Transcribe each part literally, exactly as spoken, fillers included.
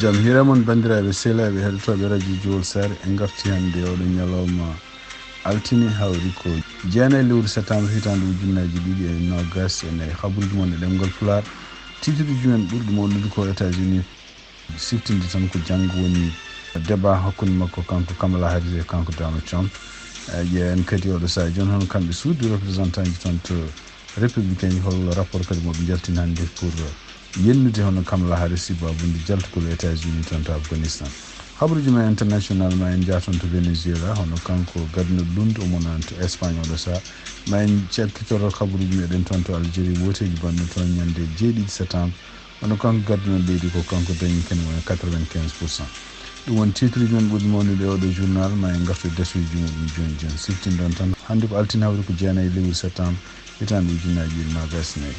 Jam hiire mon, banndiraaɓe sehilaaɓe heɗotooɓe radio Jowol Saare. En ngarti hannde oɗo ñalawma altine, hawri ko jeenayi lewru septembre hitaande ujunnaaji ɗiɗi e noogas e nayi. Habaruuji mon e ɗemngal Pulaar. Titruuji men ɓurɗi mawnude ko États-Unis siftinde tan ko janngo woni débat hakkunde makko kanko Kamala Harris e kanko Donald Trump. Eh, ƴeewen kadi oɗo sahaa jooni hono kamɓe suudu représentant ji toon to républicain ji, hol rapport kadi mo ɓe njaltini hannde pour yennude hono Kamala Harris sababude jaltugol États-Unis toon to Afghanistan. Habaruuji men international, ma en njah toon to Venezuela, hono kanko gadduno lunndu o wonaa to Espagne oɗo sahaa. Ma en cakkitoro habaruuji meɗen toon to Algérie, wooteeji mbaɗno toon ñande jeeɗiɗi septembre. Hono kanko gadduno leydi ko kanko dañi kene woni quatre-vingt-quinze pour cent. Ɗum woni titruuji men ɓurɗi mawnude e oɗo journal, ma en ngartu e darsuuji muɗum jooni jooni. Siftinɗon tan, hannde ko altine, hawri ko jeenayi lewru septembre, hitaande ujunnaaji ɗiɗi e noogas e nayi.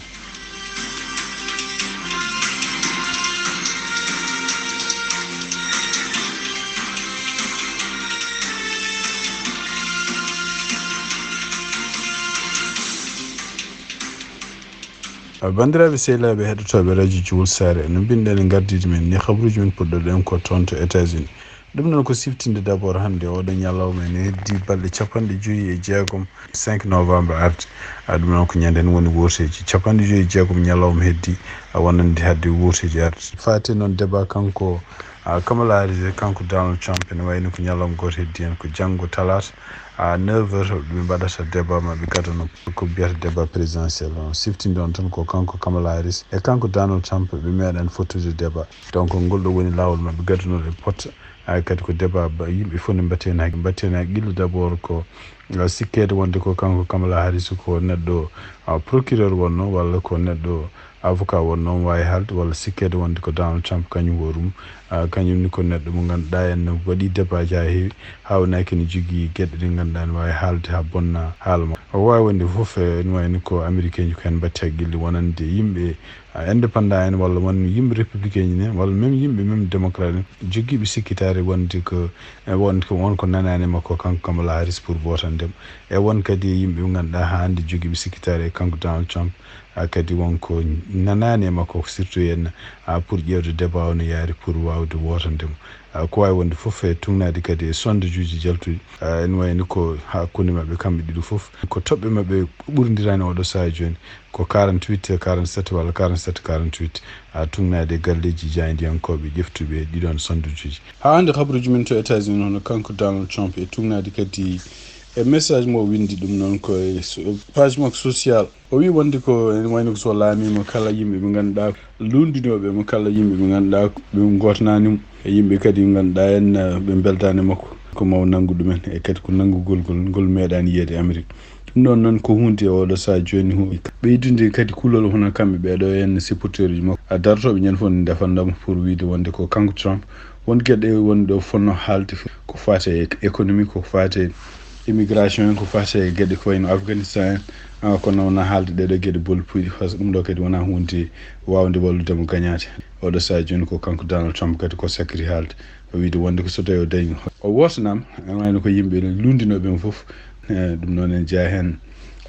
Banndiraaɓe sehilaaɓe heɗotooɓe radio Jowol Saare, no mbinɗen e ngardiiɗi men ni, habaruuji men puɗɗorɗen ko toon to États-Unis. Ɗum noon ko siftinde d'abord hannde oɗo ñalawma ene heddi balɗe capanɗe joyi e jeegom, cinq novembre arde. A, ɗum noon ko ñande nde woni wooteeji. Capanɗe joyi e jeegom ñalawma heddi, a, wonande hannde wooteeji arde. Faati noon débat kanko, a, Kamala Harris e kanko Donald Trump, ene wayno ko ñalawma gooto heddi heen, ko janngo talaata, a, neuf heures ɓe mbaɗata débat maɓɓe gadano ko mbiyata débat présidentiel on. Siftinde on tan ko kanko Kamala Harris e kanko Donald Trump ɓe meeɗan fottude débat. Donc ngol ɗo woni laawol maɓɓe gadano e pot. Ay, kadi ko débat ba, yimɓe fof ne mbatten haq-, mbatten haqqille d'abord ko, uh, sikkeede wonde ko kanko Kamala Harris ko neɗɗo, uh, procureur wonno, walla ko neɗɗo avocat wonno, omo waawi haalde, walla sikkeede wonde ko Donald Trump kañum woorum, uh, kañum ni ko neɗɗo mo ngannduɗaa en no waɗi débat ji haa heewi, haa wonaa kene jogii geɗe ɗe ngannduɗaa ne waawi haalde haa bonna haala ma. O waawi wonde fof, eh, ene wayno ko américain ji ko heen mbaɗti haqqille wonande yimɓe a, indépendant en, walla won yimɓe républicain ji ne, walla même yimɓe, même démocrate en, jogiiɓe sikkitaare wonde ko, e wonde ko won ko nanaani e makko kanko Kamala Harris pour votande mo. E won kadi e yimɓe ɓe ngannduɗaa haa hannde jogiiɓe sikkitaare e kanko Donald Trump, a, kadi won ko nanaani e makko, surtout en, a, pour ƴeewde débat o no yaari pour waawde votande mo. A, ko waawi wonde fof e tugnaade kadi e sondajuuji jaltuɗi. A, ene wayno ko hakkunde maɓɓe kamɓe ɗiɗo fof, ko toɓɓe maɓɓe ɓurondiraani oɗo sahaa jooni. Ko quarante-huit quarante-sept walla quarante-sept quarante-huit, a, tugnaade e galleeji jaayndiyankooɓe ƴeftuɓe ɗiɗon sondajuuji. Haa hannde habaruuji men to États-Unis, hono kanko Donald Trump e tugnaade kadi e message mo o winndi ɗum noon ko e so-, page makko social. O wii wonde ko ene wayno ko so laamiima kala yimɓe ɓe ngannduɗaa luundinooɓe mo, kala yimɓe ɓe ngannduɗaa ɓe ngootanaani mo, e yimɓe kadi ɓe ngannduɗaa en, eh, ɓe mbeltaani e makko, ko mo nanngu ɗumen, e kadi ko nanngugol ngol, ngol meeɗaani yiyeede e Amérique. Ɗum ɗoon noon ko huunde e oɗo sahaa jooni hu-, ɓeydude kadi kulol hono kamɓe ɓeeɗo en supporteruuji makko. A, darotooɓe ñande fof ne ndefannoo mo pour wiyde wonde ko kanko Trump, won geɗe wonɗo fotnoo haalde ko faati e économie, ko faati e immigration en, ko faati e geɗe ko wayno Afghanistan en, a, kono wonaa haalde ɗeeɗo geɗe bol puyɗe, par ce que ɗum ɗo kadi wonaa huunde waawnde wallude mo gañaade. Oɗo sahaa jooni ko kanko Donald Trump kadi ko sakkiti haalde, o wiyde wonde ko so tawi o dañi o wootanaama, ene wayno ko yimɓe luundinooɓe mo fof, e, ɗum noon ene jeyaa heen,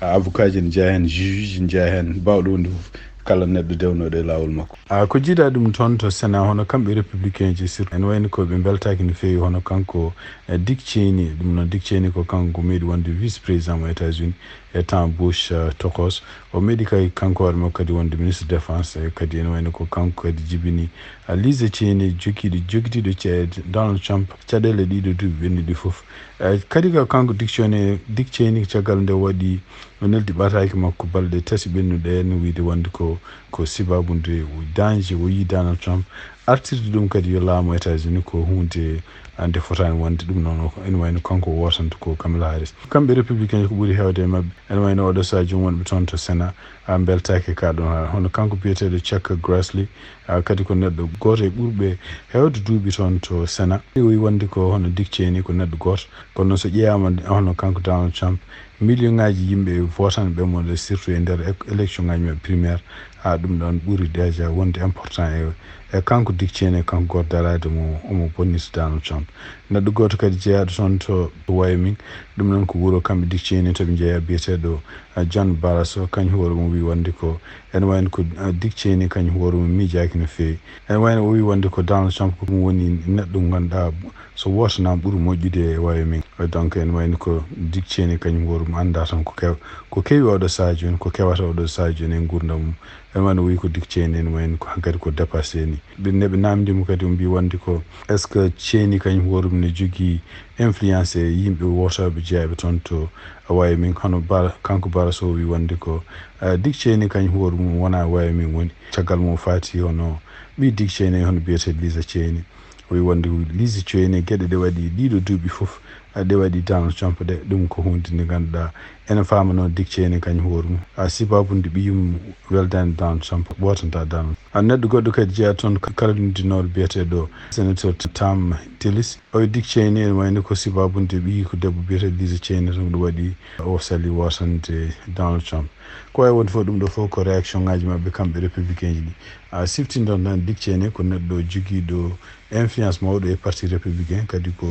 a, avocat ji, ene jeyaa heen juge ji, ene jeyaa heen baawɗo wonde fof, kala neɗɗo dewnooɗo e laawol makko. A, ko jiidaa ɗum toon to Sénat, hono kamɓe républicain ji surtout, ene wayno ko ɓe mbeltaaki no feewi, hono kanko, e, Dick Cheney, ɗum noon Dick Cheney ko kanko meeɗi wonde vice président mo États-Unis e temps Bush, eh, tokos. O meeɗi kay kanko hoore makko kadi wonde ministre défense, e kadi ene wayno ko kanko kadi jibini, ah, Liz Cheney, jogiiɗo, jogitiiɗo ce-, Donald Trump caɗeele ɗiɗo duuɓi ɓennuɗi fof. Eh, kadi ko kanko Dick Cheney, Dick Cheney caggal nde waɗi, o neldi ɓataake makko balɗe tati ɓennuɗe en, wiyde wonde ko, ko sababu nde danger o yii Donald Trump. Artirde ɗum kadi yo laamu États-Unis ko huunde nde fotaani wonde. Ɗum noon, o, ene wayno kanko o wootanta ko Kamala Harris. Kamɓe républicain ko ɓuri heewde e maɓɓe. Ene wayno oɗo sahaa joom wonɓe toon to Sénat, a, mbeltaaki ka ɗum. Hono kanko biyeteeɗo Chuck Grassley, a, kadi ko neɗɗo gooto e ɓurɓe heewde duuɓi toon to Sénat. O wii wonde ko hono Dick Cheney ko neɗɗo gooto. Kono noon so ƴeewaama hono kanko Donald Trump, million ŋaaji yimɓe votani ɓe mo, surtout e nder ek-, élection ŋaaji maɓɓe primaire, a, ɗum ɗoon ɓuri déjà wonde important e, e kanko Dick Cheney, kanko gooto daraade mo, omo bonnita Donald Trump. Neɗɗo gooto kadi jeyaaɗo toon to Wyoming, Ɗum noon ko wuro kamɓe Dick Cheney to ɓe njeeya biyeteeɗo, ah, John Barrasso, kañum hoore mum wi wonde ko, ene wayno ko, ah, Dick Cheney kañum hoore mum miijaaki no feewi. Ene wayno o wi wonde ko Donald Trump ko ɗum woni neɗɗo mo ngannduɗaa so wootanaama ɓuri moƴƴude e Wyoming. Donc ene wayno ko Dick Cheney kañum hoore mum anndaa tan ko kew-, ko kewi oɗo sahaa jooni, ko kewata oɗo sahaa jooni e nguurndam mum. Ene wayno o wi ko Dick Cheney, ene wayno ko hankadi ko dépassé ni. Ɓe, ne ɓe naamndii mo kadi, o mbi wonde ko, est-ce que Cheney kañum hoore mum ne jogii influence e yimɓe wootooɓe jeyaaɓe toon to Wyoming, hono Bar-, kanko Barrasso o wi wonde ko, eh, Dick Cheney kañum hoore mum wonaa Wyoming woni. Caggal mum o faati hono ɓii Dick Cheney, hono biyeteeɗo Lisa Cheney. O wi wonde ko Lisa Cheney, geɗe ɗe waɗi ɗiɗo duuɓi fof, eh, ɗe waɗi Donald Trump ɗe, ɗum ko huunde nde ngannduɗaa ene faama noon Dick Cheney kañum hoore mum. Ah, sibaabude ɓiyum weldaani Donald Trump, ɓootantaa Donald. Ah, neɗɗo goɗɗo kadi jeyaa toon, Caroline du Nord, biyeteeɗo Senator Thom Tillis. O wi Dick Cheney ene wayno ko sibaabude ɓiyiiko debbo biyeteeɗo Lisa Cheney tan ko ɗum waɗi o sali wootande Donald Trump. Ko wayi wonde fof, ɗum ɗo fof ko réaction ŋaaji maɓɓe kamɓe républicain ji ɗi. A siftinɗon tan Dick Cheney ko neɗɗo jogiiɗo influence mawɗo e parti républicain, kadi ko,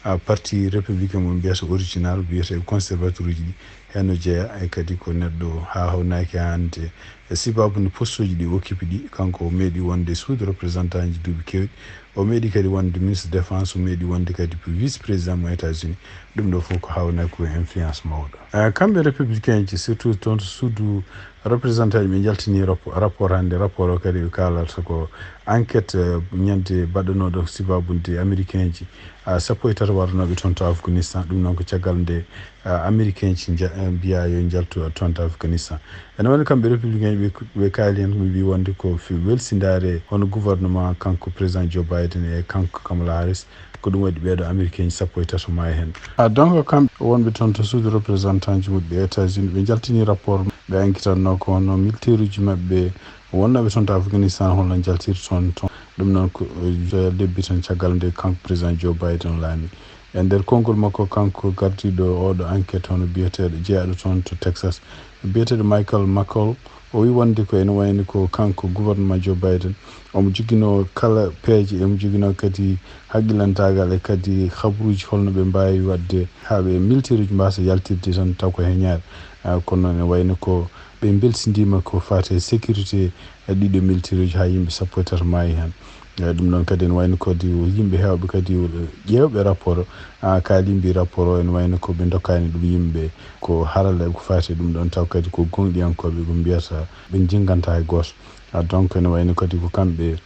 a, parti républicain mo mbiyata original, mbiyata e conservateur uji ɗi. Heen o jeyaa, e kadi ko neɗɗo haa hawnaaki hannde. E sibaabu nde postuuji ɗi o occupé ɗi, kanko o meeɗi wonde sous-représentant ji duuɓi keewɗi. O meeɗi kadi wonde ministre défense, o meeɗi wonde kadi vice président mo États-Unis. Ɗum ɗo fof ko hawnaaki ko influence mawɗo. Eh, kamɓe républicain ji, surtout toon to suudu représentant ji, ɓe njaltini rapo-, rapport hannde. Rapport o kadi ɓe kaalata ko enquête, eh, ñande baɗanooɗo sibaabu nde américain ji, ah, sappo e tato waranooɓe toon to Afghanistan. Ɗum noon ko caggal nde, ah, américain ji nja-, eh, mbiyaa yo njaltu toon to Afghanistan. Ene wayno kamɓe républicain ɓe, ɓe kaali heen, ɓe mbii wonde ko fi welsindaare hono gouvernement kanko président Joe Biden e kanko Kamala Harris, ko ɗum waɗi ɓeeɗo américain sappo e tato maayi heen. Ah, donc kamɓe wonɓe toon to suudu représentant ji woɗɗi États-Unis, ɓe njaltini rapport, ɓe enquêtanno ko hono militaire uji maɓɓe wonnooɓe toon to Afghanistan holno njaltiri toon, toon. Ɗum noon ko, eh, lebbi tan caggal nde kanko président Joe Biden laami. E nder konngol makko, kanko gardiiɗo oɗo enquête, hono biyeteeɗo, jeyaaɗo toon to Texas, biyeteeɗo Michael McCaul, o wi wonde ko ene wayni ko kanko gouvernement Joe Biden, omo joginoo kala peeje, omo joginoo kadi haqqillantaagal e kadi habaruuji holno ɓe mbaawi waɗde haa ɓe militaire uji mbaasa yaltirde tan taw ko heñaare. Ah, kono noon ene wayno ko ɓe mbelsindiima ko faati e sécurité e ɗiɗo militaire uji haa yimɓe sappo e tato maayi heen. Eh, ɗum noon kadi ene wayno kadi yimɓe heewɓe kadi ƴeewɓe rapport o, ah, kaali mbii rapport o ene wayno ko ɓe ndokkaani ɗum yimɓe, ko haralleeɓe ko faati e ɗum ɗoon, taw kadi ko gonɗiyankooɓe ko mbiyata ɓe njinganta hay gooto. Ah, donc ene wayno kadi ko kamɓe,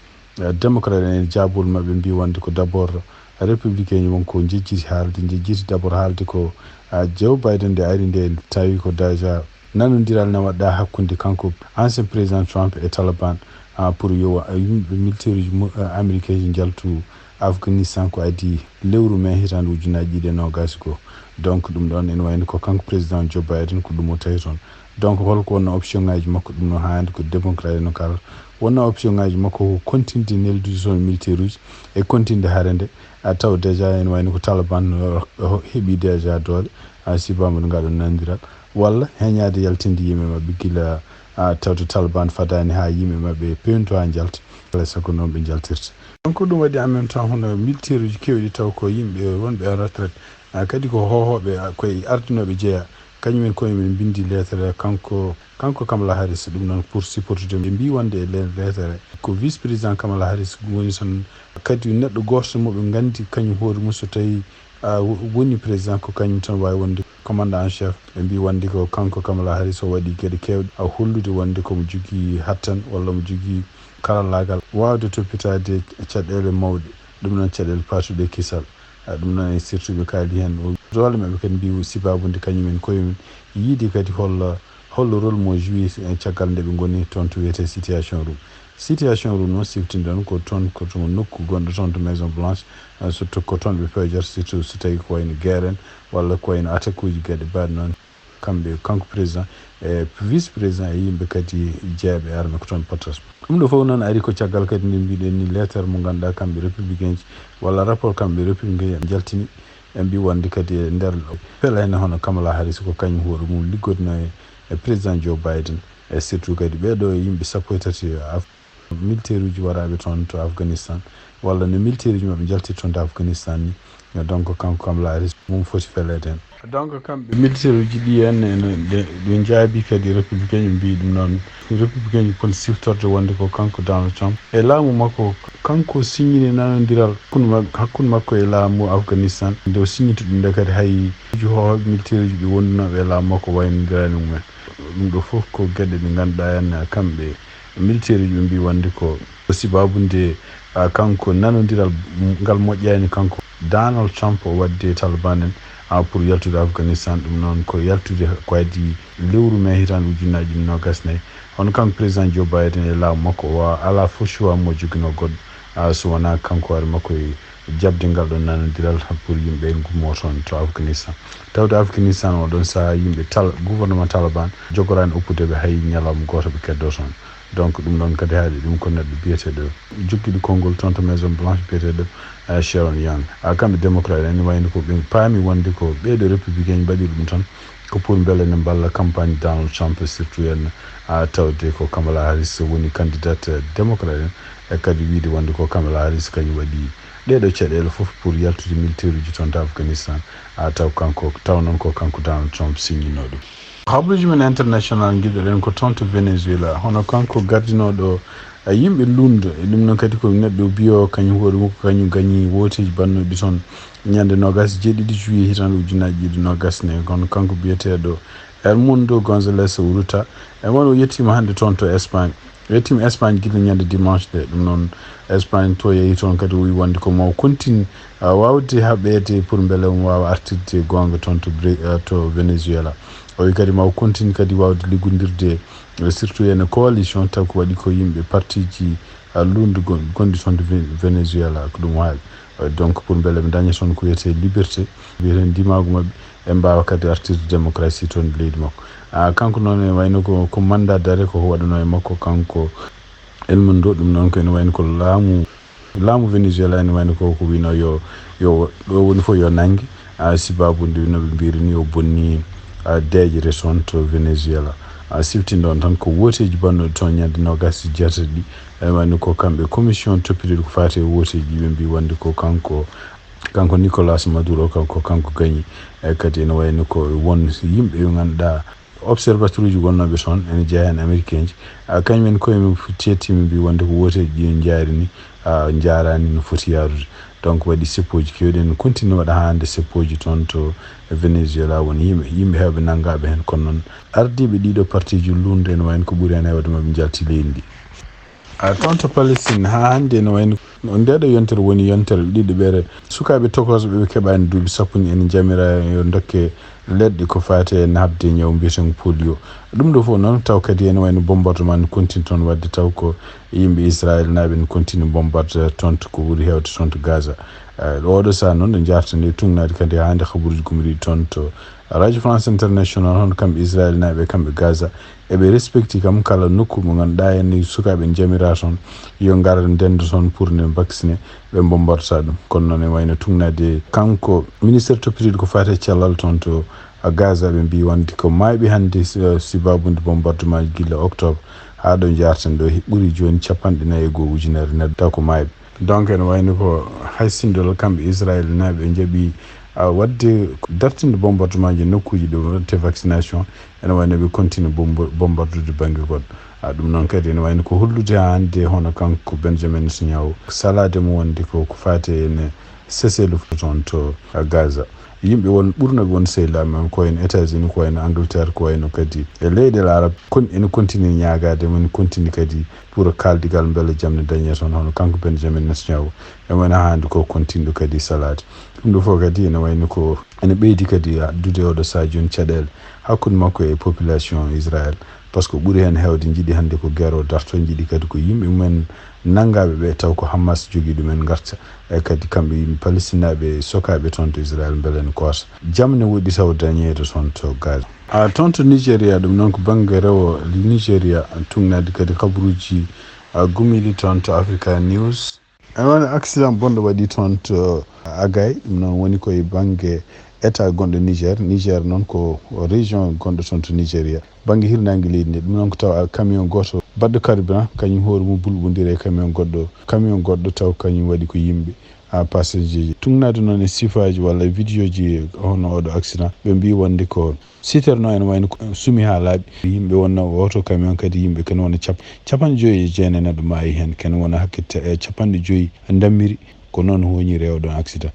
eh, démocrate en e jaabol maɓɓe mbii wonde ko d'abord républicain ji won ko njejjiti haalde, njejjiti d'abord haalde ko, ah, Joe Biden nde ari nde tawi ko déjà nanondiral ne waɗɗaa hakkunde kanko ancien président Trump e Taliban, ah, pour yo wa-, yimɓe militaire uji mu-, ah, américain ji njaltu Afghanistan ko adii lewru mai hitaande ujunaaji ɗiɗi e noogaas goo. Donc ɗum ɗoon ene wayno ko kanko président Joe Biden ko ɗum o tawi toon. Donc holko wonno option ŋaaji makko? Ɗum noon haa hannde ko démocrate no kaalata. Wonno option ŋaaji makko ko continude neldude toon militaire uji e continude hare nde, a taw déjà ene wayno ko Taliban, uh, heɓi déjà doole, a sibaama ɗo ngaɗon nanondiral, walla heñaade yaltinde yimɓe maɓɓe gila, a tawde Taliban fadaani haa yimɓe maɓɓe peewnito haa njalta, alaa e sago noon ɓe njaltirta. Donc ko ɗum waɗi en même temps hono militaire uji keewɗi taw ko yimɓe wonɓe en retraite, a kadi ko hoohooɓe, a koye ardinooɓe jeyaa, kañum en koye men mbindi lettre kanko, kanko Kamala Harris, ɗum noon pour supportude. Ɓe mbii wonde e le-, lettre ko vice président Kamala Harris woni tan kadi neɗɗo gooto mo ɓe nganndi kañum hoore mum so tawi a wo-, woni président ko kañum tan waawi wonde commandant en chef. Ɓe mbii wonde ko kanko Kamala Harris o waɗi geɗe keewɗe a hollude wonde komo jogii hattan walla omo jogii karallaagal waawde toppitaade caɗeele mawɗe, ɗum noon caɗeele paatuɗe kisal. A ɗum noon e surtout ɓe kaali heen o doole maɓɓe kadi mbii sibaabu nde kañum en koye mum yiide kadi holla hollo rôle mo joué, eh, caggal nde ɓe ngoni toon to wiyetee Situation Room. Situation Room noon siftinɗon ko toon, ko to nokku gonɗo toon to Maison Blanche, eh, surtout ko toon ɓe pewjata, surtout so tawi ko wayno guerre en walla ko wayno attaque uji geɗe mbaɗe noon. Kamɓe, kanko président e vice président e yimɓe kadi jeeyaɓe armée ko toon pottata. Ɗum ɗo fof noon ari ko caggal kadi nde mbiɗen ni lettre mo ngannduɗaa kamɓe républicain ji walla rapport kamɓe républicain ji jaltini. Ɓe mbii wonde kadi e nder pelle heen hono Kamala Harris ko kañum hoore mum liggodno e, e président Joe Biden, e surtout kadi ɓeeɗo yimɓe sappo e tati Af-, militaire uji waraaɓe toon to Afghanistan, walla no militaire uji maɓɓe njalti toon to Afghanistan ni. Donc kanko Kamala Harris mum foti feleede heen. Donc, kamɓe militaire uji ɗi en, ene, ɓe njaabi kadi républicain ɓe mbiyi ɗum noon. Républicain ji poti siftorde wonde ko kanko Donald Trump e laamu makko, kanko signini nanondiral hakkunde mak-, hakkunde makko e laamu Afghanistan. Nde o signiti ɗum nde kadi, hay hoohooɓe militaire uji ɓe wondunooɓe e laamu makko waynondiraani mumen. Ɗum ɗo fof ko geɗe ɗe ngannduɗaa en, kamɓe militaire uji ɓe mbiyi wonde ko, ko sababu nde, ah, kanko nanondiral ngal moƴƴaani, kanko Donald Trump o wadde Taliban en, ah, pour yaltude Afghanistan. Ɗum noon ko yaltude ko adii lewru mai hitaande ujunnaji ɗiɗi noogas nayi. Hono kanko président Joe Biden e laamu makko o alaa fof choix mo joginoo goɗɗo, ah, so wonaa kanko hoore makko e jaɓde ngal ɗon nanondiral pour yimɓe ngummo toon to Afghanistan. Tawde Afghanistan oo ɗoon sahaa yimɓe Tal-, gouvernement Taliban jogoraani oppude ɓe hay ñalawma gooto ɓe keddoo toon. Donc, ɗum ɗoon kadi haali ɗum ko neɗɗo biyeteeɗo jokkiiɗo konngol toon to Maison Blanche biyeteeɗo, eh, Sharon Young. Ah, kamɓe démocrate en wayno ko ɓe paami wonde ko ɓeeɗo républicain mbaɗi ɗum tan ko pour mbele ne mballa campagne Donald Trump, surtout en, ah, tawde ko Kamala Harris woni candidate, eh, démocrate en, e kadi wiide wonde ko Kamala Harris kañum waɗi ɗeeɗo caɗeele fof pour yaltude militaire uji toon to Afghanistan, ah, taw kanko, taw noon ko kanko Donald Trump signino ɗum. Habaruuji men international ngiɗoɗen ko toon to Venezuela, hono kanko gardinooɗo, eh, yimɓe lundo, e ɗum noon kadi ko neɗɗo biyo kañum hoore makko kañum gañi wooteeji bannoɗi toon ñande noogas e jeeɗiɗi juillet hitaande ujunnaji ɗiɗi noogas ne, kono kanko biyeteeɗo Edmundo Gonzalez Urrutia, e won o yettiima hannde toon to Espagne. Yettiima Espagne gila ñande dimanche de, ɗum noon Espagne to yehi toon kadi o wi wonde ko maw continue, ah, waawde haɓeede pour mbele omo waawa artirde goonga toon to Bre-, ah, to Venezuela. O wi kadi maw continue kadi waawde liggondirde, eh, surtout ene coalition, taw ko waɗi ko yimɓe partiji, ah, lundo gon-, gonɗi toon to Ve-, Venezuela, ko ɗum waawi. Eh, donc pour mbele ɓe daña toon ko wiyetee liberté, wiyetee ndimaagu maɓɓe, ɓe mbaawa kadi artirde démocratie toon e leydi makko. Ah, kanko noon ene wayno ko, ko mandat d'arrêt ko waɗanoo e makko kanko Edmundo, ɗum noon ko ene wayno ko laamu, laamu Venezuela ene wayno ko, ko wino yo, yo ɗo woni fof yo nannge, ah, sababu nde no ɓe mbiri ni o bonni, ah, deeƴre toon to Venezuela. Ah, siftindo on tan ko wooteeji bannoɗi toon ñande noogas e jeetati ɗi, ene wayno ko kamɓe commission toppitiiɗo ko faati e wooteeji ɗi ɓe mbi wonde ko kanko, kanko Nicolas Maduro, kanko, kanko gañi. E kadi ene wayno ko won yimɓe ɓe ngannduɗaa observateur uji gonnooɓe toon, ene jeyaa heen américain ji, ah, kañum en koye mum teettiima mbi wonde ko wooteeji ɗi en njaari ni, ah, njaaraani no foti yaarude. Donc waɗi seppooji keewɗi, ene continue waɗa haa hannde seppooji toon to Venezuela, won yimɓe, yimɓe heewɓe nanngaaɓe heen. Kono noon ardiiɓe ɗiɗo partiji lundo ene wayno ko ɓuri heen heewde maɓɓe njalti leydi ndi. Ah, toon to Palestine, haa hannde ene wayno, no ndeeɗo yontere woni yontere ɗiɗiɓere sukaaɓe tokosɓe ɓe keɓaani duuɓi sappo ni ene njamira yo dokke leɗɗe ko faati e naɓde ñaw mbiyeteeɗo polio. Ɗum ɗo fof noon taw kadi ene wayno bombardement ne continue toon waɗde, taw ko yimɓe Israel naaɓe ne continue bombarde toon to ko ɓuri heewde toon to Gaza. Eh, ɗo oɗo sahaa noon ɗo njaarten e tugnaade kadi haa hannde habaruuji gumriiɗi toon to Radio France International, hono kamɓe Israel naaɓe, kamɓe Gaza, eɓe respecti kam kala nokku mo ngannduɗaa en ni sukaaɓe njamira toon, yo ngar ndendo toon pour ne vaccine, ɓe bombarta ɗum. Kono noon e wayno tugnaade kanko ministre toppitiiɗo ko faati e cellal toon to Gaza, ɓe mbi wonde ko maayɓe hannde, eh, sababu nde bombardement gila octobre haa ɗo njaarten ɗo, ɓuri jooni capanɗe nayi e goo ujunere neɗɗo taw ko maayɓe. Donc ene wayno ko hay sinno kamɓe Israel naaɓe njaɓi, ah, waɗde dartinde bombardement ji nokkuuji ɗo waɗte vaccination, ene wayno ɓe continue bombo-, bombardude bannge goɗɗo. Ah, ɗum noon kadi ene wayno ko hollude haa hannde hono kanko Benjamin Netanyahu salaade mo wonde ko, ko faati e cessez-le-feu toon to, ah, Gaza. Yimɓe won ɓurnooɓe won sehilaaɓe men ko wayno États-Unis, ko wayno Angleterre, ko wayno kadi e leyɗe Arab, kon ene continue ñaagaade mo, ene continue kadi pour kaaldigal mbele jam ne dañee toon, hono kanko Benjamin Netanyahu. E wayno haa hannde ko continue kadi salaade. Ɗum ɗo fof kadi ene wayno ko ene ɓeydi kadi addude oɗo sahaa jooni caɗeele hakkunde makko e population Israel. Par ce que ɓuri heen heewde njiɗi hannde ko guerre o darto, njiɗi kadi ko yimɓe mumen nanngaaɓe ɓe, taw ko Hamas jogii ɗumen ngarta. E kadi kamɓe yimɓe Palestinaaɓe sokaaɓe toon to Israel mbele ne koota. Jam ne woɗɗi taw dañeede toon to Gaza. Ah, toon to Nigeria, ɗum noon ko bannge rewo Nigeria, tugnaade kadi habaruuji, ah, gumiiɗi toon to Africa News. E won accident bonɗo waɗi toon to Agai, ɗum noon woni koye bannge état gonɗo Niger. Niger noon ko région gonɗo toon to Nigeria. Bannge hirnaange leydi ndi, ɗum noon ko tawa camion gooto baɗɗo carburant, kañum hoore mum bulɓondiri e camion goɗɗo, camion goɗɗo taw kañum waɗi ko yimɓe, a passageji. Tugnaade noon e sifaaji walla e vidéoji hono oɗo accident, ɓe mbii wonde ko siterno ene wayno ko sumi haa laaɓi. Yimɓe wonno oto camion kadi yimɓe ken wona cap-, capanɗe joyi e jeenayi neɗɗo maayi heen, ken wona hakke te-, e capanɗe joyi dammiri. Ko noon woni rewɗon accident.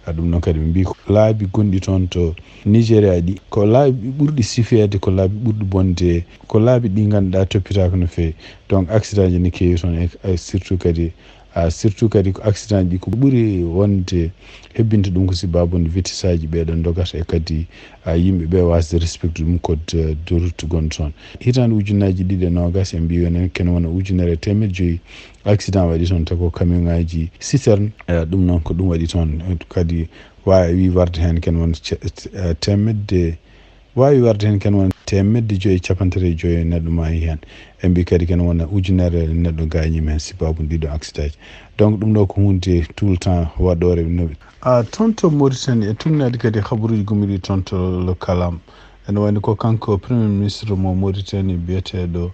A ɗum noon kadi ɓe mbii ko laabi gonɗi toon to Nigeria ɗi, ko laabi ɓurɗi sifeede, ko laabi ɓurɗi bonde, ko laabi ɗi ngannduɗaa toppitaaka no feewi. Donc accident ji ne keewi toon e, e surtout kadi, a, surtout kadi ko accident ji ko ɓuri wonde hebbinta ɗum ko si babude vitesse aji ɓeeɗon ndogata e kadi, a, yimɓe ɓe wasde respecte ɗum code de route gonɗo toon. Hitaande ujunnaaji ɗiɗi e noogas en mbii enen ken wona ujunere e teemedde joyi accident waɗi toon, taw ko camion ngaji citerne. Eh, ɗum noon ko ɗum waɗi toon. Eh, kadi waawi warde heen ken won ce-, eh, teemedde, waawi warde heen ken won teemedde joyi e capanɗe tati e joyi neɗɗo maayi heen. En mbii kadi ken wona ujunere neɗɗo gaañiima heen sababu ɗiɗo accident ji. Donc ɗum ɗo ko huunde tout le temps waɗoore no. Ah, toon to Mauritanie, e tugnaade kadi habaruuji gummiɗi toon to Le Kalam. Ene wayno ko kanko Premier Ministre mo Mauritanie biyeteeɗo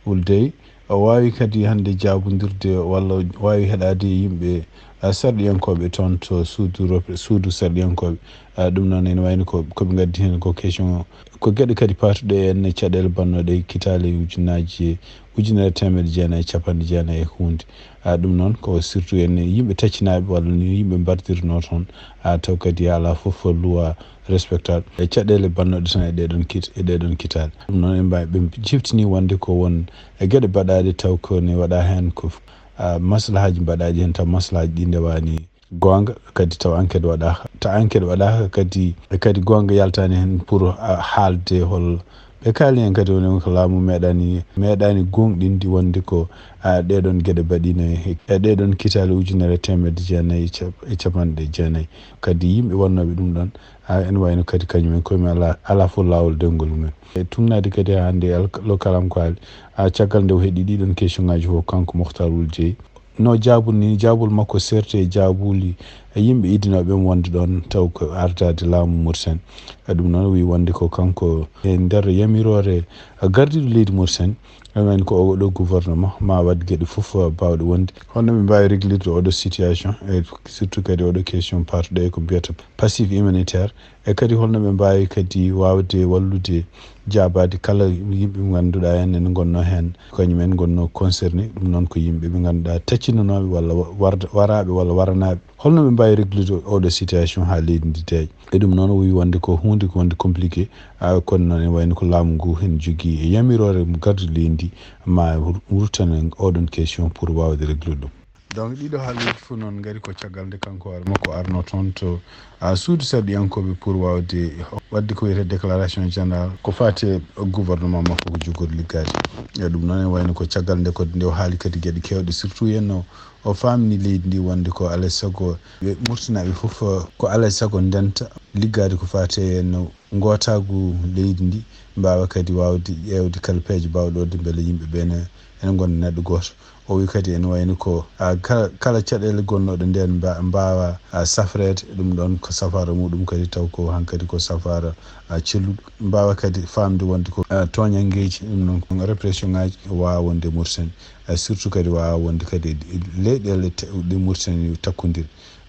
Ould Daï, o waawi kadi hannde jaabondirde walla waawi heɗaade yimɓe, ah, sarɗiyankooɓe toon to suudu rop-, suudu sarɗiyankooɓe. Ah, ɗum noon ene wayno ko, ko ɓe ngaddi heen ko question, ko geɗe kadi paatuɗe en e caɗeele bannooɗe e kitaale ujunnaaji, ujunere e teemedde jeenayi e capanɗe jeenayi e huunde. Ah, ɗum noon ko surtout en yimɓe taccinaaɓe walla ni yimɓe mbardirnoo toon, ah, taw kadi alaa fof luwa respectaade e caɗeele bannooɗe tan e ɗee ɗoon kit-, e ɗee ɗoon kitaale. Ɗum noon, en mbaawi, ɓe ciftini wonde ko won e geɗe baɗaaɗe taw ko ne waɗaa heen ko, ah, maslahaaji mbaɗaaɗi heen, taw maslahaaji ɗi ndewaani goonga, kadi taw enquête waɗaaka. Taw enquête waɗaaka kadi, e kadi goonga yaltaani heen pour, ah, haalde hol ɓe kaali heen kadi woni ko laamu meeɗaani, meeɗaani goongɗinde wonde ko, ah, ɗee ɗoon geɗe mbaɗiino e, e ɗee ɗoon kitaale ujunere e teemedde jeenayi e cap-, e capanɗe jeenayi. Kadi yimɓe wonnooɓe ɗum ɗoon, ah, ene wayno kadi kañum en koye mum alaa, alaa fof laawol dewngol mum en. E tugnaade kadi haa hannde al-, Le Kalam ko haali, ah, caggal nde o heɗi ɗii ɗoon question ngaji fof, kanko Moctar Ould Daï, no jaabol ni, jaabol makko seerti e jaabuuli e yimɓe idinooɓe mo wonde ɗoon taw ko ardaade laamu Mauritanie. E ɗum noon o wii wonde ko kanko e nder yamiroore gardiiɗo leydi Mauritanie, ene wayno ko oɗo gouvernement ma waɗ geɗe fof baawɗe wonde. Honno ɓe mbaawi réglirde oɗo situation, e surtout kadi oɗo question paatuɗo e ko mbiyata passif humanitaire, e kadi holno ɓe mbaawi kadi waawde wallude jaabaade kala yimɓe ɓe ngannduɗaa en ene ngonnoo heen, kañum en ngonnoo concerné. Ɗum noon ko yimɓe ɓe ngannduɗaa taccinanooɓe walla wa-, warda-, waraaɓe walla waranaaɓe. Holno ɓe mbaawi réglude oɗo situation haa leydi ndi deeƴa? E ɗum noon o wii wonde ko huunde ko wonde compliqué, ah, kono noon ene wayno ko laamu ngu heen jogii e yamiroore mo gardude leydi ndi ma wur-, wurtana oɗon question pour waawde réglude ɗum. Donc ɗiɗo haalooji fof noon ngari ko caggal nde kanko hoore makko arno toon to, ah, suudu sarɗiyankooɓe pour waawde waɗde ko wiyetee déclaration générale ko faati e gouvernement makko ko jogori liggaade. E ɗum noon ene wayno ko caggal nde kadi nde o haali kadi geɗe keewɗe, surtout henno o faamni leydi ndi wonde ko alaa e sago ɓe Murtinaaɓe fof ko alaa e sago ndenta liggaade ko faati e henno ngootaagu leydi ndi, mbaawa kadi waawde ƴeewde kala peeje baawɗe waɗde mbele yimɓe ɓee ne ene ngona neɗɗo gooto. O wi kadi ene wayno ko, ah, kala, kala caɗeele gonnooɗe ndeen mba-, mbaawa, ah, safreede, ɗum ɗoon ko safaara muɗum kadi taw ko hankadi ko safaara, ah, celluɗo. Mbaawa kadi faamde wonde ko, ah, tooñanngeeji, ɗum noon ko répression ngaji waawa wonde e Mauritanie, ah, surtout kadi waawa wonde kadi e leyɗeele te-, ɗe Mauritanie takkondir.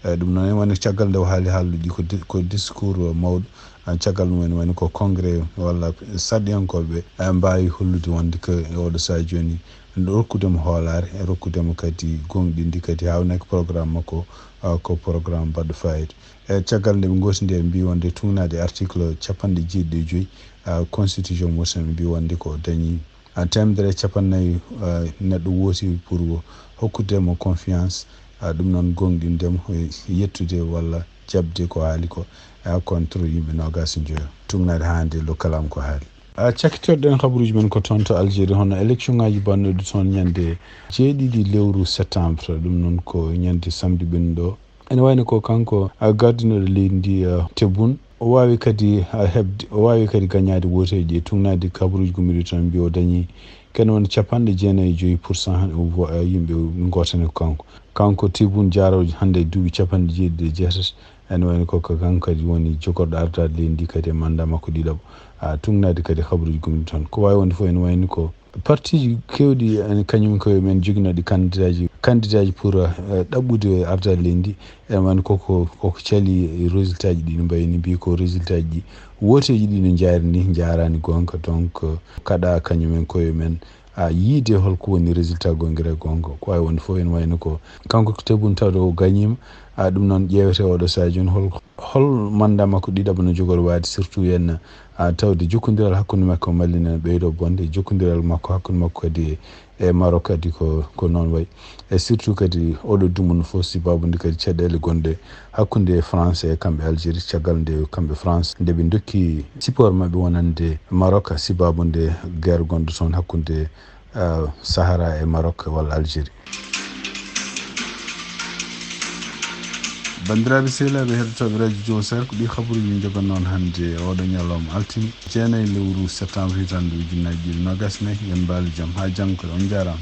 Eh, ɗum noon en woni caggal nde o haali haalduɗi ko di-, ko discours mawɗo. Ah, caggal ɗum en woni ko congrès walla sarɗiyankooɓe, eh, mbaawi hollude wonde ko e oɗo sahaa jooni rokkude mo hoolaare, e rokkude mo kadi goongɗinde kadi haawnaa ko programme makko, ah, ko programme baɗɗo faayiida. E caggal nde ɓe ngootindiri mbii wonde tugnaade article capanɗe jeeɗiɗi e joyi, ah, constitution Mauritanie mbii wonde ko dañi ah, teemedere e capanɗe nayi, ah, neɗɗo wooti pour hokkude mo confiance, ah, ɗum noon goongɗinde mo, e yettude walla jaɓde ko haali ko, ah, contre yimɓe noogaas e njoyo, tugnaade haa nde Le Kalam ko haali. Ah, cakkitorɗen habaruuji men ko toon to Algérie, hono élection ngaaji bannooɗi toon ñande jeeɗiɗi lewru septembre, ɗum noon ko ñande samedi ɓennuɗo. Ene wayno ko kanko, ah, gardinooɗo leydi ndi, ah, Tebboune. O waawi kadi, ah, heɓde, o waawi kadi gañaade wooteeji ɗi, tugnaade kabaruuji gummiiɗi tan mbiya o dañii kene woni capanɗe jeenayi e joyi pour cent vo-, ah, yimɓe ngootani ko kanko. Kanko Tebboune Diarra hannde e duuɓi capanɗe jeeɗiɗi e jeetati. Ene wayno ko, ko kanko kadi woni jogorɗo ardaade leydi ndi kadi e mandat makko ɗiɗaɓo. Ah, tugnaade kadi kabaruuji gummiiɗi tan. Ko waawi wonde fof ene wayno ko Partiiji keewɗi en kañum koye men joginooɗi kandidaaji, kandidaaji pour, eh, ɗaɓɓude ardal leydi. E man koko, koko cali résultat ji ɗi no mbayi ni, mbiyi ko résultat ji ɗi wooteeji ɗi no njaari ni, njaaraani goonga. Donc, kaɗa kañum en koye men, a yiide holko woni résultat goongira e goonga. Ko waawi wonde fof ene wayno ko kanko ko Tebboune tawde o gañiima. A ɗum noon ƴeewete oɗo sahaa jooni hol, hol mandat makko ɗiɗaɓo no jogori waade, surtout en, a tawde jokkondiral hakkunde makko e Mali ne ɓeydo bonde, jokkondiral makko hakkunde makko kadi e Maroc kadi ko, ko noon wayi. E surtout kadi oɗo dumunna fof sibabude kadi caɗeele gonɗe hakkunde France e kamɓe Algérie, caggal nde kamɓe France nde ɓe dokki support maɓɓe wonande Maroc sibabude guerre gonɗo toon hakkunde, ah, Sahara e Maroc walla Algérie. Banndiraaɓe sehilaaɓe heɗotooɓe radio Jowsar, ko ɗi habaruuji min njoganno on hannde e oɗo ñalawma altine, jeenayi lewru septembre hitande ujunnaji ɗiɗi nogas nayi. Yon mbaalu jam haa janngo kadi, on njaaraama.